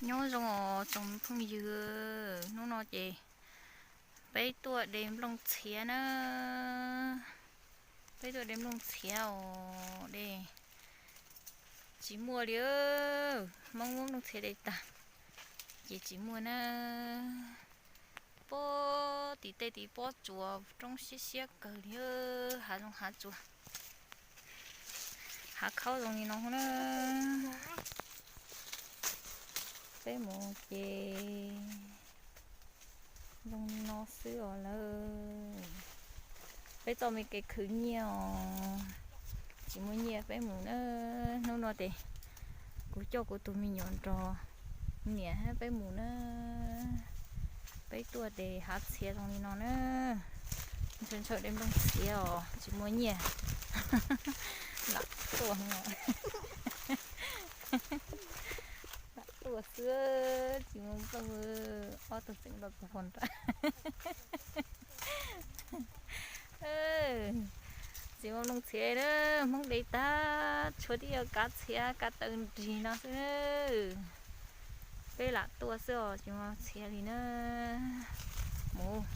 Nyob zoo os tsoom phooj ywg, hnub no ces peb tuaj de nplooj txhiav na. Peb tuaj de nplooj txhiav os, de tsis muaj li. Hmoob muab nplooj txhiav de tag ces tsis muaj na. Pob tim tej tim pob tsuas roob siab siab kawg li, hav zoov hav tsuas, hav khaub zoo li no na. Peb mus ces zoo li no xwb os lawm. Peb txoj me kev khwv nyiaj os, tsis muaj nyiaj peb mus na. Hnub no ces kuv coj kuv tus me nyuam nrog niam peb mus na. Peb tuaj ces hav txhiav zoo li no na. Ntshaw ntshaw de nplooj txhiav os, tsis muaj nyiaj. Lam tuaj, lam tuaj xwb, tsis muaj nplooj. Ob tug tseem los txog pog nrad. Tsis muaj nplooj txhiav na, Hmoob de tag tshuav tib yog kav txhiav kav taw nrig no xwb. Peb lam tuaj xwb os, tsis muaj txhiav li na. Mus,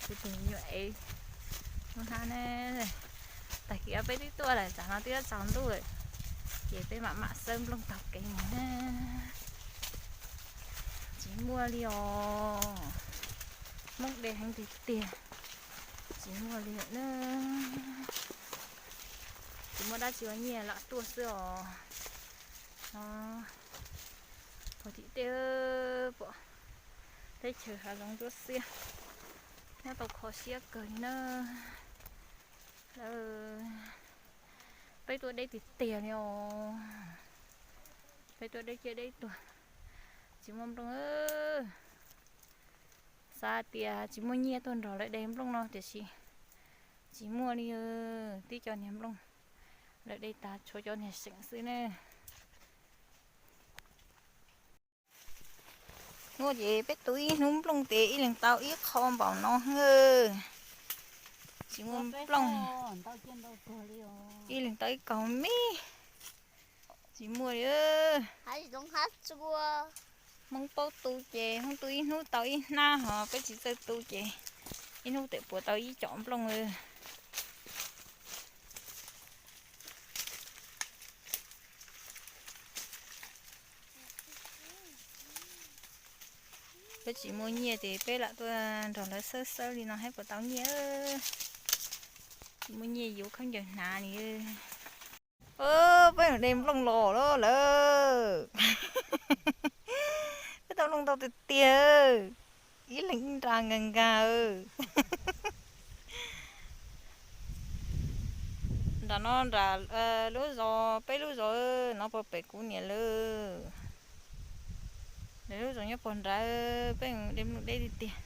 kuv tus me nyuam ev lub hnab ne. Tag kis peb twb tuaj lawm, tsam no twb yuav tsaus ntuj lawm, ces peb mam mam xawb nplooj taug kev mus na. Tsis muaj li os, Hmoob de heev tiag tiag, tsis muaj li lawm na. Tsis muaj dab tsi ua nyiaj, lam tuaj xwb os. Pog tim tej pom teb chaws hav zoov ntsuab xiab, nyob tau kho siab kawg li na. Peb tuaj deb tiag tiag li os, peb tuaj deb ciaj deb tuag, tsis muaj nplooj. Xav tias tsis muaj nyiaj tuaj nrog lawv de nplooj no tiam sis tsis muaj li. Tib co niag nplooj lawv de tas tshuav cov niag seem xwb ne. Muaj ces peb tu ib hnub nplooj ces ib leeg tau ib qho npaum no. Tsis muaj nplooj, ib leeg tau ib kaug me, tsis muaj li. Hmoob paub tu ces Hmoob tu ib hnub tau ib hnab, ho peb tsis txawj tu ces ib hnub twb puas tau ib co nplooj. Peb tsis muaj nyiaj ces peb lam tuaj nrog lawv xawb xawb li no saib puas tau nyiaj. Tsis muaj nyiaj yuav khaub ncaws hnav li. Peb de nplooj los lawm. Peb tau nplooj ntau tiag tiag, ib leeg ib nra nkag nkag. Nram no nram lub zos, peb lub zos no puag pem kuv niam lawv, lawv lub zos nyob puag nrad. Peb de nplooj deb tiag tiag.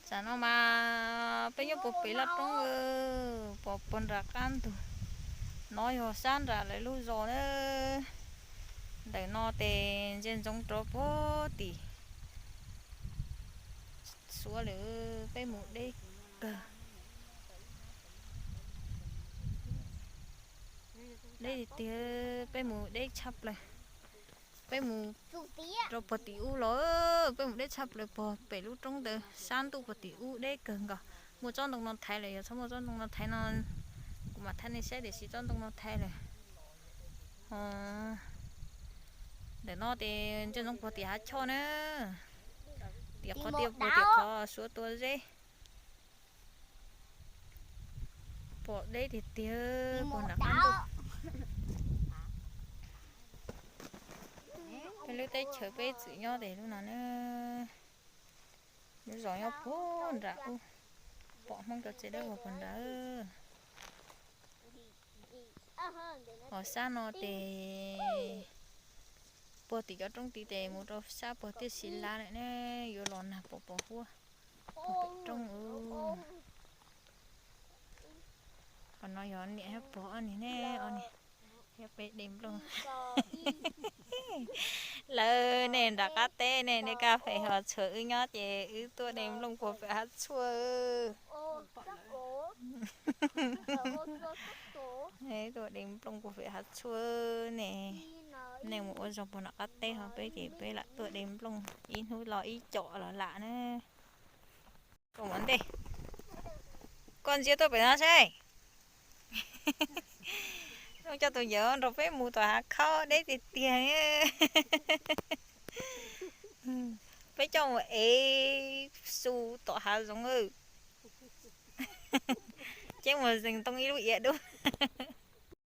Tsam no mas peb nyob puag pem laj roob, pom puag nram qab ntug. No yog sab nram lawv lub zos na. Ntawm no ces ntsia ntsoov rov puag tim Suav lawm, peb mus deb kawg. Deb tiag tiag, peb mus deb tshaj plaws. Peb mus rau puag tim ub los, peb mus deb tshaj plaws puag pem lub roob ntawd, sab ntuj puag tim ub deb kawg nkaus. Muaj tsob ntoo no thaiv lawm, yog txhob muaj tsob ntoo no thaiv no kuv mam thaij nej saib, tiam sis tsob ntoo no thaiv lawm. Ntawm no ces ntsia ntsoov puag tim hav choj na, tim qhov tiaj puag tim qhov Suav tua zeb. Pom deb tiag tiag puag nram qab ntuj. Peb lub teb chaws peb txwm nyob tes lub no na. Lub zos nyob puag nram ub, pom Hmoob cov tsev dawb vog puag nrad. Ho sab no tes puag tim cov roob tid tes mus rau sab puag tiaj si lab lawm ne, yuav los nag pos pos huab puag pem roob. Qhov no yog niam thiab pog ob niag ne, ob niag thiab peb de nplooj. Lawv nej nram qab teb nej de kaj fes ho tshuav wb nyob ces wb tuaj de nplooj puag pem hav tshuaj. Tuaj de nplooj puag pem hav tshuaj ne. Nej mus ua zog puag nram qab teb ho peb ces peb lam tuaj de nplooj ib hnub los ib com los lam na. Koj mus ntej, koj ntsia tuaj pem no saib. Coj tus yawg nrog peb mus tom hav khaub deb tiag tiag. Peb coj mus ev su tom hav zoov. Ces mus zees ntoo ib lub iav dub.